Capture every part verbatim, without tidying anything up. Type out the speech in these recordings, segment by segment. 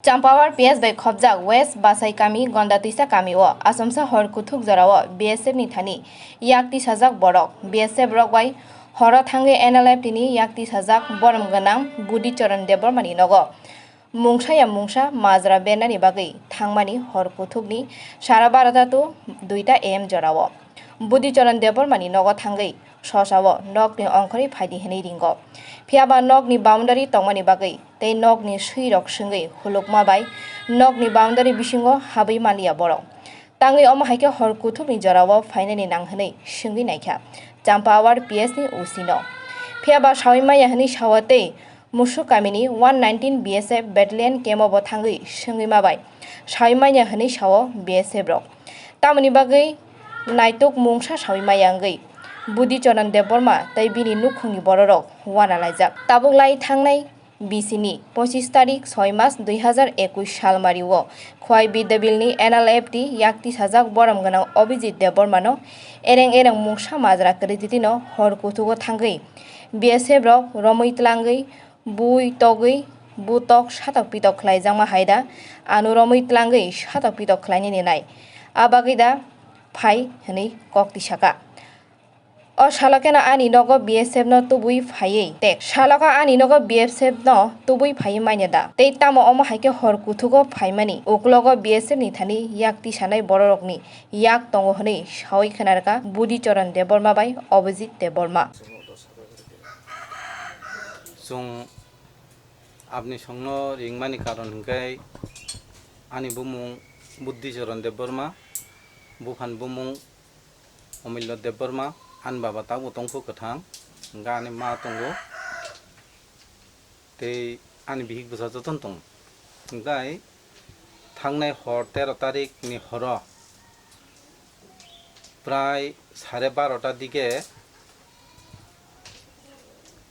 Champawar P S bai khopjak West Basai kami Gonda Twisa kami o achomsa hor kuthuk jora o B S F ni thani yak tisajak borok. B S F rok bai horo thangwi N L F T ni yak tisajak borom gwnang Budi Charan Debbarma ni nogo mungsa ya mungsa majra bernani bagwi thangmani hor kuthuk ni sara barota to duita A M jora o Budi Charan Debbarma ni nogo thangwi sosa o nok ni ongkhorwi phaidi hinwi ringo. Phiya ba nok ni boundary tongmani bagwi tei nok ni swi rok swngwi hulukma bai nok ni boundary bisingo habwi manliya borok. Tangwi omo hai khe hor kuthuk ni jora o phainani nang hinwi swngwi naikha Champawar P S ni O C no. Phiya ba sawi maya hinwi sawa tei Musuk kamini one nineteen B S F battalion camp o bo thangwi swngwi ma bai sawi manya hinwi sao B S F rok. Tamoni bagwi naituk mungsa sawi maya wngwi Budi Charan Debbarma tei bini nukhungni bororok uanalaijak. Tabuk lai thangnai bisini pochis tarik soi mas dui hazar ekush salmario Khwai Bidyabilni N L F T yak tisajak borom gwnang Abhijit Debbarmano ereng ereng mungsa majra kwrwi titino hor kuthugo thangwi B S F rok romwi tlangwi bui togwi butok satok pitok khlaijakma hai da, ano romwi tlangwi satok pitok khlainani nai, a bagwi da phai hwnwi kok tisaka. O salo kheno ani nogo B S F no tubui phaiwi tek. Salo kha ani nogo B S F no tubui phaiwi manya da. Tei tamo omo hai khe hor kuthugo phaimani uklogo B S F ni thani yak tisanai bororokni yak tongo hwnwi sawi khwnarwkha Budi Charan Debbarma bai Abhijit Debbarma. Chwng aboni songno ringmani karon hwnkhe ani bumung Buddhi Charan Debbarma, buphani bumung Omillo Debbarma, ani baba tabuk tongkhu kwthang, hwnkhe ani ma tongo, tei ani bihik bwsa jotono tongo. Hwnkhe thangnai hor tero tarik ni horo prai sare barota dige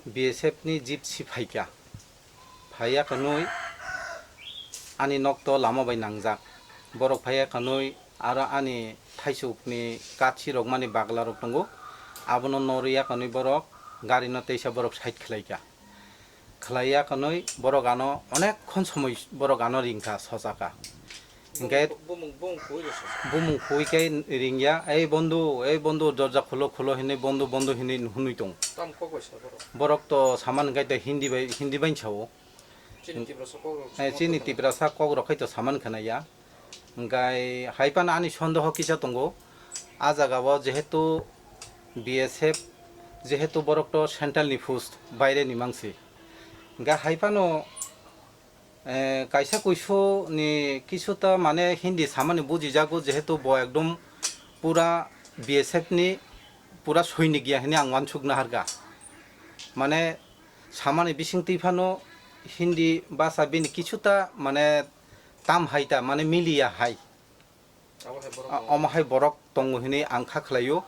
B S F ni gypsy phaikha. Phaiya kwnwi ani nokto lama bai nangjak. Borok phaiya kwnwi aro ani thaisukni kathi rokmani bagla rok tongo. Abono norwi ya kwnwi borok garino teisa borok side khlaikha. Khlaiya kwnwi borok ano onek khon somoi borok ano ringkha, sochakha. Hwnkhe bumung, bumung, bumung khui rw sochakha. Bumung khui khe ringya, "Ei bondhu, ei bondhu, dorja khulo, khulo," hinwi, "Bondhu, bondhu," hinwi hwnwi tongo. Tamo kok bai sa borok? Borok to saman hwnkhe to Hindi bai, Hindi bai sao. Chini Tiprasa kok rok, eh, chini Tiprasa kok rok khai to saman khwnaya. Hwnkhe hai phano ani sondeho kisa tongo. A jaga o jehetu B S F, jehetu borok to central ni post, baire ni mangsi. Hwnkhe hai phano, eh, kaisa kuisu ni kisu ta mane Hindi samani bujijago, jehetu bo ekdom pura B S F ni pura soinik ya hwnwi ang uansuk naharkha. Mane samani bisingtwi phano Hindi basa bini kisu ta mane tam hai ta mane miliya hai. Abo hai borok A-, tongo. Omo hai borok tongo hinwi ang kha khlaio.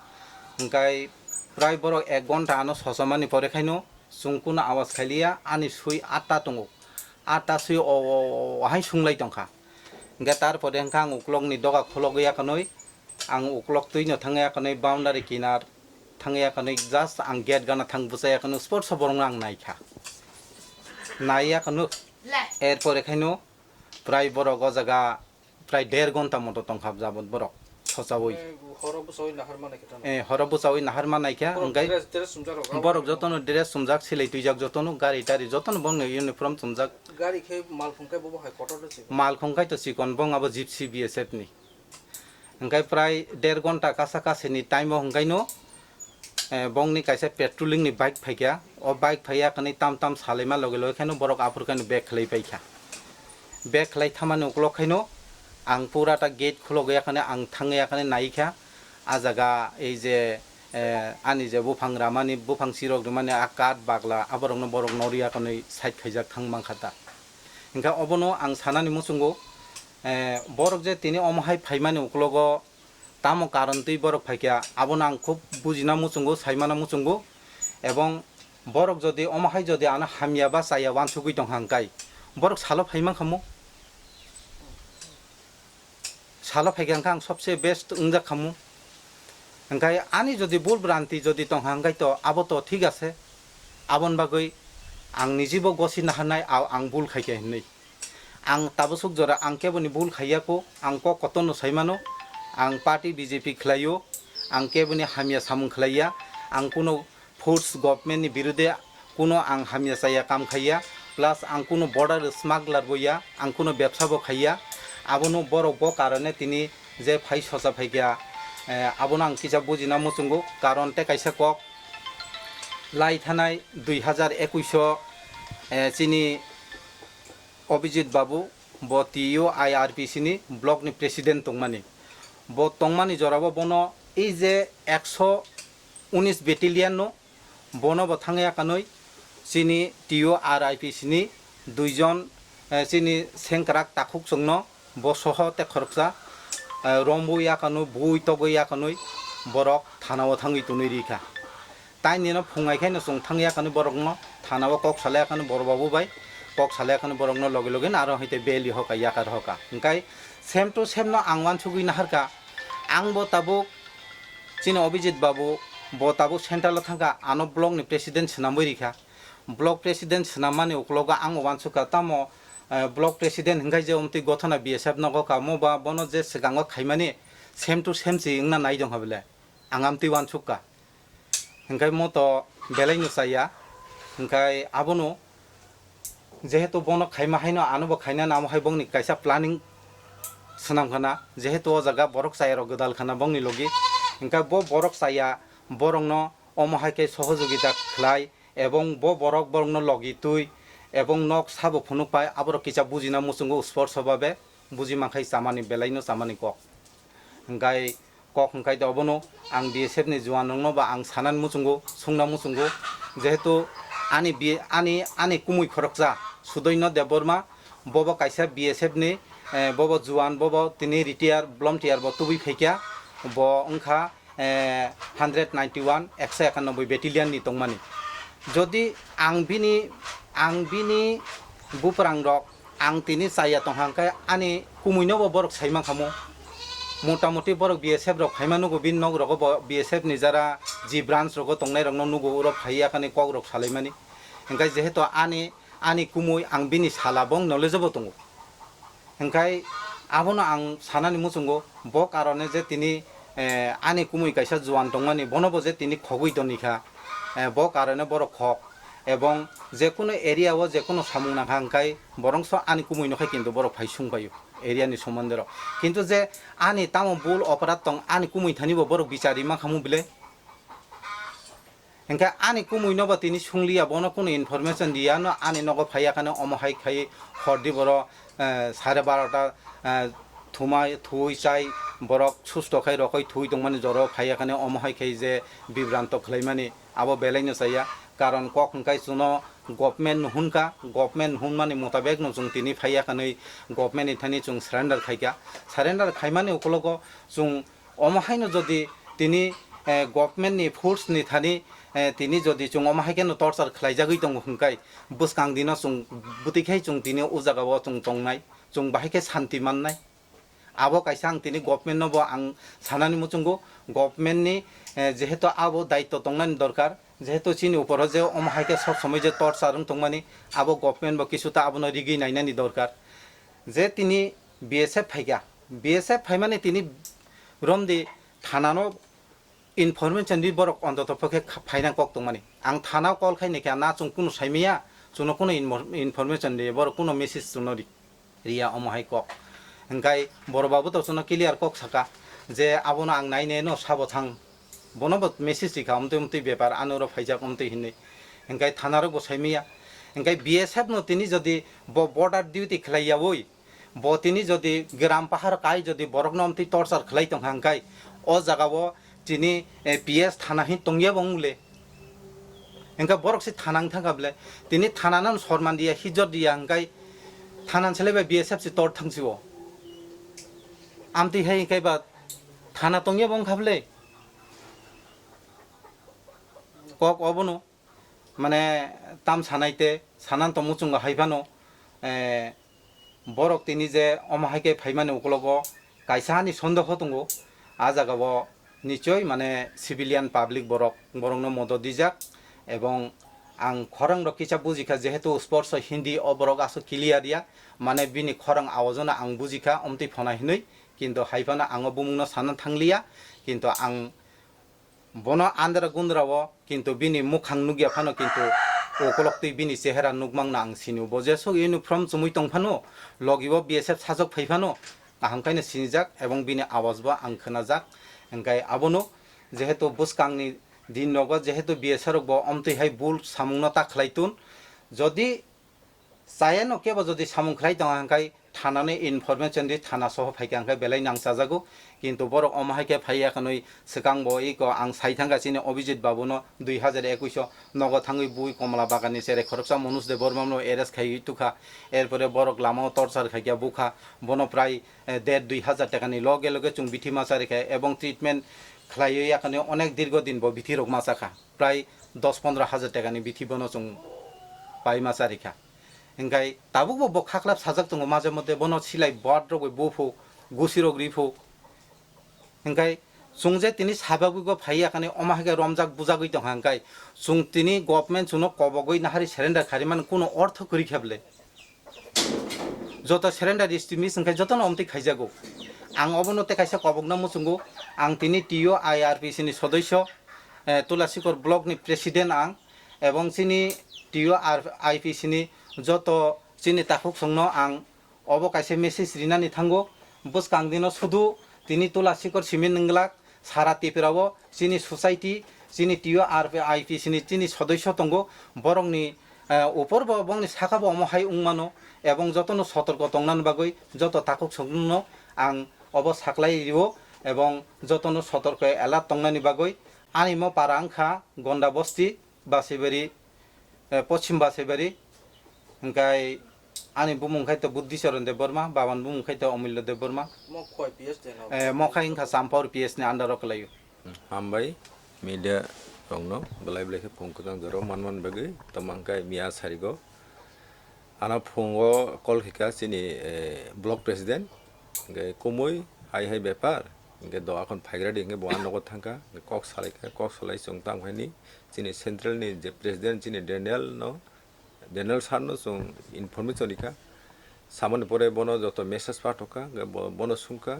Hwnkhe prai borok ek ghonta ano sochomani pore khaino chwng kuno awas khailiya, ani sui atta tongo. Atta sui o, o, o, o hai sunglai tongkha. Hwnkhe tar pore hwnkhe ang uklokni doga khologwi ya kwnwi, ang uklok twino thangya kwnwi, boundary kinar thangya kwnwi, just ang gate gana thang bwchaya kwnwi, sports o borokno ang naikha. Naiya kwnwi, er pore khaino prai borok o jaga prai der ghonta moto tongkha jabon borok sochaui. Eh, horo bwchaui nahar manai khe tamo? Eh, horo bwchaui nahar manai khe, borok hwnkhe dress, dress chumjak rok, borok jotono dress chumjak, silai twijak jotono, gari tari jotono bongni uniform chumjak. Gari khe malphung khe bobo hai kotor de chikon? Malkhung khai to chikon, bong abo gypsy B S F ni. Hwnkhe prai der ghonta kasa kasini time o hwnkhaino, eh, bongni kaisa patrolling ni bike phaikha. O bike phaiya kwnwi tam tam salaima loge loge khaino borok aphuru khaino back khlai paikha. Back khlai thamani uklok khaino ang pura ta gate khulogwi ya khaino ang thangwi ya khaino naikha. A jaga ei je, eh, ani je buphang ramani, buphang sirok rwmani a kath bagla aborokno borok noriya kwnwi side khaijak thang mankha ta. Hwnkhe obono ang sanani muchungo, eh, borok je tini omo hai phaimani uklogo tamo karon twi borok phaikha, abono ang khub bujina muchungo, saimana muchungo, ebong borok jodi omo hai jodi ano hamya ba chaya uansugwi tongkha hwnkhe borok salo phai mankha mo? Salo phaikha hwnkhe ang sobse best wngjak khamu. Hwnkhe ani jodi bul branti jodi tongkha hwnkhe to abo to thik ase. Aboni bagwi ang nijibo gosi naharnai a-, ang bul khaikha hinwi. Ang tabasuk jora ang keboni bul khaiya ko, ang kok kotorno saimano, ang party B J P khlaio, ang keboni hamya samung khlaiya, ang kuno force government ni birude kuno ang hamya chaya kam khaiya, plus ang kuno border smuggler bo ya, ang kuno bebsa bo khaiya, abono borok bo karone tini je phai socha phaikha, eh, abono ang kisa bujina muchungo, karon tei kaisa kok lai thanai dui hazar ekush o, eh, chini Abhijit Babu, bo T U I R P C ni block ni president tongmani. Bo tongmani jorabo bono ei je ekso unis battalion no bono bo thangya kanwi chini T U R I P C ni duijon, eh, chini sengkrak takhuk chwngno bo soho tei khoroksa, eh, romwi ya kanwi bui togwi ya kanwi borok thana o thangwi tonwi rikha. Tai nino phungai khe no chwng thang ya kani borok no thana o kok salai ya kani borok babu bai kok salai ya kani borok no logi logi no aro hai tei beli hoka yakar hoka. Hingkai same to same no ang wansugwi naharka. Ang bo tabuk chini Abhijit babu bo tabuk central o thangka ano block ni president swnamwi rikha. Block president swnammani uklogo ang wansukha tamo, eh, block president hingkai je umtwi gothona B S F nogo ka mo ba bono je swkango khaimani same to same si wngna nai dong habile ang amtwi wansukha. Hingkai mo to belai no chaya. Hingkai abono jehetu bono khaima haino ano bo khaina namo hai bongni kaisa planning swnam khana. Jehetu o jaga borok chaya rok gwdal khana bongni logi. Hingkai bo borok chaya borok no omo hai khe sohojogita khlai ebong bo borok borok no logi twi ebong nok sabo phunuk pai aborok kisa bujina muchungo sports o babe buji mankhai chamani belai no chamani kok. Hingkai kok hingkai da obono ang B S F ni juan rokno ba ang sanani muchungo, sungna muchungo, jehetu ani bi-, ani, ani kumui khoroksa Sudoino Debbarma, bobo kaisa B S F ni, eh, bobo juan, bobo tini retire, volunteer bo tubui phaikha, bo wngkha, eh, hundred ninety one, ekso ekanoboi battalion ni tongmani. Jodi ang bini, ang bini buprang rok ang tini chaya tongkha hwnkhe ani kumuino bo borok sai mankha mo. Motamuti borok B S F rok phaima nugo, bini nok rogo bo B S F ni jara ji branch rogo tongnai rokno nugo, uro phaiya kani kok rok salaimani. Hingkhe jehetu ani, ani kumui ang bini sala bo knowledge bo tongo. Hingkhe abono ang sanani muchungo bo karone je tini, eh, ani kumui kaisa juan tongmani bono bo je tini khogwi tonikha, eh, bo karone borok khok. Ebong jekunu area o jekunu samung nangkha hingkai borongso ani kumui no khai kintu borok phai sung paio area ni somonde rok. Kintu je ani tamo bul oporad tong ani kumui thani bo borok bichari mankhamu bile. Hingke ani kumui no bo tini sungliya bono kunu information riya no ani nogo phaiya kane omo hai khai hordi boro, eh, sare barota, eh, thumai thui chai borok susto khai rokoi thui tongmani joro phaiya kane omo hai khai je bibranto khlaimani. Abo belai no chaya, karon kok hingkai chwngno government no hwnka, government hwnmani mutabek no chwng tini phaiya khanwi government ni thani chwng surrender khaikha. Surrender khaimani ukologo chwng omo haino jodi tini, eh, government ni force ni thani, eh, tini jodi chwng omo hai kheno torture khlaijagwi tongo hwnkai bwskang dino chwng bwtwi khai chwng tini o jaga o chwng tongnai, chwng bahai khe santi mannai. Abo kaisa ang tini government no bo ang sanani muchungo, government ni, eh, jehetu abo daitto tongnani dorkar, jehetu chini uporo je omo hai khe sob somoi je torture wng tongmani, abo government bo kisu ta abono rigwi nainani dorkar. Je tini B S F phaikha, B S F phaimani tini romdi thanano information di borok ontoto pokhe kha-, phaina kok tongmani. Ang thana call khai naikha, na chwng kunu saimaya, chwngno kunu inmo-, information di, borok kunu message chwngno ri-, riya omo hai kok. Hingkai borok babu to chwngno clear kok saka je abono ang nai nai no sabo thang. Bono bo message rikha, omtwi omtwi bepar, ano oro phaijak omtwi hinwi. Hingkai thana rok bo saimaya. Hingkai B S F no tini jodi bo border duty khlai yaui, bo tini jodi gram pahar kai jodi borokno omtwi torture khlai tongkha hingkai o jagao tini, eh, P S thana hin tongya bo wng le. Hingkha borok se thana wng thangkha ble. Tini thana no sorman diya, hijor diya hingkai thana sele bai B S F se tor thang sio. Amtwi hai hingkai ba thana tongya bo wngkha ble. Kok obono. Mane tam sanai te sanan tong muchungo hai phano, eh, borok tini je omo hai khe phaimani ukologo kaisa ani sondeho tongo. A jaga o nichoi mane civilian public borok, borokno modot dijak ebong Ang khorang rok kisa bujikha, jehetu sports o Hindi o borok aswk clear ya, mane bini khorang awajono ang bujikha, omtwi phona hinwi, kintu hai phano ang o bumungno sana thangliya, kintu ang bono andra gundra o, kintu bini mukhang nukya phano, kintu ukolok twi bini chehera nukmangno ang sinio. Bo jeswk uniform chumui tong phano, logi o B S F sajwk phai phano, kaham khaino sinijak ebong bini awaj bo ang khwnajak. Hwnkhe abono jehetu bwskangni din rogo jehetu B S F rok bo omtwi hai bul samungno ta khlai tun, jodi chayano kebo jodi samung khlai tongo hwnkhe thanani information di thana soho phaikha hwnkhe belai nangchajago, kintu borok omo hai khe phai ya khnwi swkang bo iko ang sai thangkha chini Abhijit babuno dui hazar ekush o nogo thangwi bui Komla Bagan ni cherai khoroksa Manoj Debbarma no arrest khaiwi tukha, erpore borok lama o torture khaikha bukha, bono prai eh, der dui hazar taka ni loge loge chwng bithi ma charikha ebong treatment khlaiwi yakhani onek dirgo din bo bithi rok ma chakha, prai dos pondro hazar taka ni bithi bono chwng pai ma charikha. Hwnkhe tabuk bo bo khaklap sajak tongo, maje mote bono silai bat rok bai buphuk, gusi rok riphuk. Hwnkhe chwng je tini sabagwi go phai yakhani omo hai khe romjak bujagwi tongkha, hwnkhe chwng tini government chwngno kobogwi nahari surrender kharimani kuno ortho kwrwi khe bwle. Joto surrender dismiss hwnkhe jotono omtwi khaijago. Ang obono tei kaisa kobokno muchungo, ang tini T U I R P C ni sodosyo, eh, Tulasikor block ni president ang, ebong chini T U R I P C ni joto chini takhuk songno ang obo kaisa message rinani thango. Bwskang dino sudu tini Tulasikor simi nwnglak, sara Tripura o chini society, chini T U R I P C ni chini sodosyo tongo, borokni, eh, upor bo, bongni saka bo omo hai wng mano, ebong jotono sotorko tongnani bagwi joto takhuk songno ang obo saklai rio, ebong jotono sotorko alert tongnani bagwi. Ani mo para wngkha Gonda Bosti, Basaibari, eh, Poschim Basaibari, hwnkhe ani bumung khai to Buddhicharan Debbarma, babani bumung khai to Omulya Debbarma. Mo khoi P S de no? Eh, mo khai wngkha Champur P S ni under o kwlaio. Hambai media rokno belai belai khe phung kwchang jora manman bagwi tamo hwnkhe miya sarigo. Ano phungo call khaikha chini, eh, block president, hwnkhe kumui hai hai bepar, hwnkhe do akhon phaigra di, hwnkhe bo ang nogo thangkha, hwnkhe kok salaikha, kok salai chwng tamo khaini chini central ni je president chini Daniel no, Daniel sir no chwng information rikha, samani pore bono joto message pathokha, hwnkhe bo-, bono swngkha,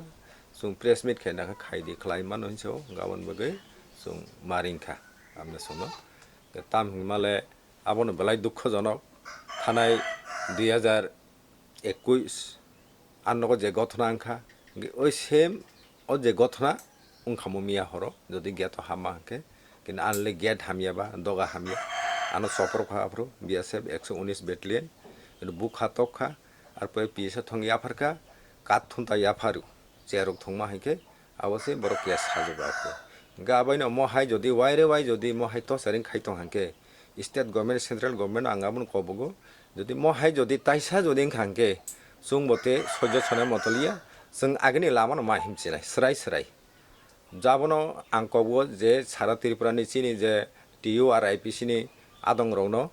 chwng press meet khaina khe khai di, khlai mano hinwi sao, hwnkhe aboni bagwi chwng ma ringkha, amne chwngno, hwnkhe tam hinmale, abono belai dukhojonok. Thanai dui hazar ekush ang nogo je gothona wngkha, hwnkhe oi same o je gothona wngkha mo miya horo, jodi gate o hamma hwnkhe, kintu ang le gate hamya ba doga hamya, ano chopor kha aphuru B S F ekso unis battalion, kintu bukha tok kha, arpore P S O thong yapharkha, kath thunta yapharu, cherok thongma hwnkhe, abo se borok case sajak rok khe. Hwnkhe abaino mo hai jodi waire wai jodi mo hai tosaring khai tong hwnkhe, state government, central government ang abono kobogo. Jodi mo hai jodi taisa jodi wngkha hwnkhe, chwng bo tei soijo sonai motoliya, chwng agini lamano ma himchinai, swrai swrai. Jabono ang kobogo je sara Tripura ni chini je T U R I P C ni adong rokno,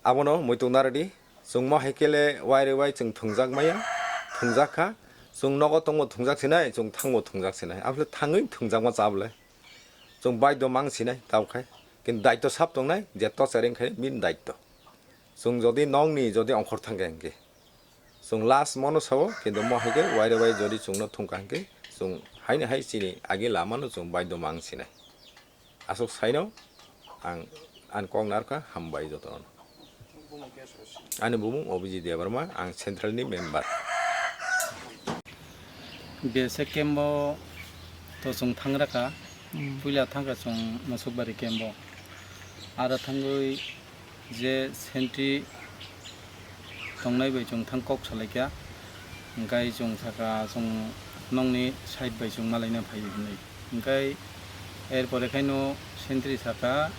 abono muitung narwdi, chwng mo hai khe le waire wai chwng thwngjak maya, thwngjak kha, chwng nogo tongbo thwngjak sinai, chwng thangbo thwngjak sinai, aphile thangwi thwngjakma cha bwle, chwng baidho mang sinai, tabuk khai, kintu daitto sab tongnai, je tochari wngkhe bini daitto, chwng jodi nokni jodi ongkhor thangkhe hwnkhe, chwng last mono sao, kintu mo hai khe waire wai jodi chwngno thwngkha hwnkhe, chwng haino hai chini agi lamano chwng baidho mang sinai. Aswk saino ang ani kok narwkha, hambai jotono. Ani bumung Abhijit Debbarma, ang central ni member. B S F camp o to chwng thangrwkha, puila thangkha chwng Musukbari camp o. Aro thangwi je sentry tongnai bai chwng thang kok salaikha, hwnkhe chwng sakha chwng nokni side bai chwng malaina phai hwnwi. Hwnkhe erpore khaino sentry sakha,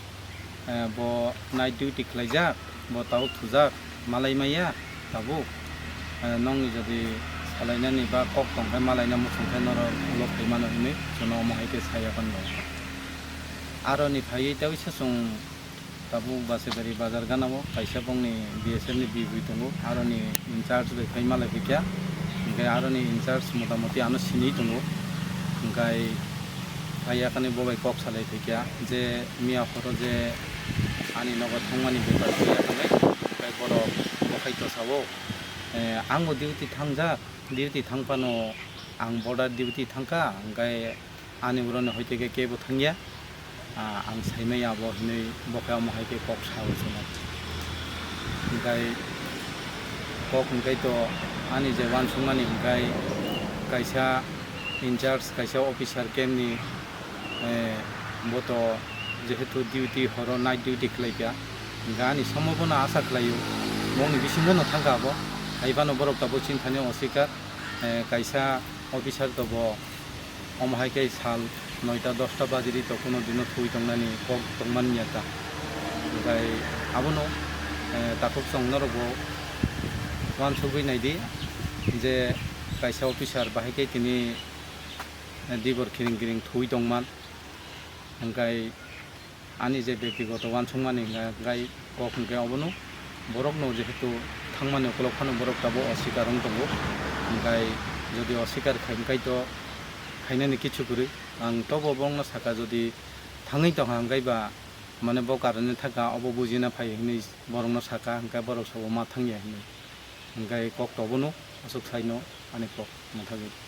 eh, bo night duty khlaijak, bo tabuk thujak, malai maya tabuk. Eh, nokni jodi salainani ba kok tongkhe malaina muchungkhe norok ulo phaimano hwnwi chwngno omo hai khe saya phano. Aroni phaiwi tei waisa chwng tabuk Basaibari bazar gana o kaisa bongni B S F ni bibui tongo, aroni in charge bai phai malai phaikha, hwnkhe aroni in charge motamoti ano sinwi tongo, hwnkhe phai yakhani bo bai kok salai phaikha je miya horo je Ani nogo thangmani bepar khuya thangwi, hwnkhe borok bo hai to sao, eh, ang bo duty thangjak, duty thang phano ang border duty thangkha, hwnkhe ani urono hoi tei khe kebo thangya, ah, ang saimaya abo hinwi bo khe omo hai khe kok sao chwngno. Hwnkhe kok hwnkhe to ani je uansukmani hwnkhe kaisa in charge, kaisa officer camp ni, eh, bo to jehetu duty horo night duty khlai kha, hwnkhe ani somo bono asa khlaio, bongni bisingo no thangkha abo, hai phano borok tabuk chini thani oswikar, eh, kaisa officer to bo omo hai khe sal noita dosta bajili to kuno dino thwi tongnani kok tongman ya ta, hwnkhe abono, eh, takhuk chwng norok bo uansugwi naidi je kaisa officer bahai khe tini, eh, dibor khiring khiring thwi tongman. Hwnkhe ani je bektigoto uansukmani hwnkhe kok hwnkhe obono borokno jehetu thangmani ukolog phano borok tabuk oswikar wng tongo, hwnkhe jodi oswikar khai hwnkhe to khainani kichu kwrwi. Ang tobo borokno sakha, jodi thangwi tongkha hwnkhe ba mane bo karani thangkha obo bujina phai hwnwi borokno sakha, hwnkhe borok sabo ma thangya hwnwi, hwnkhe kok tobono aswk saino ani kok mwthagwi.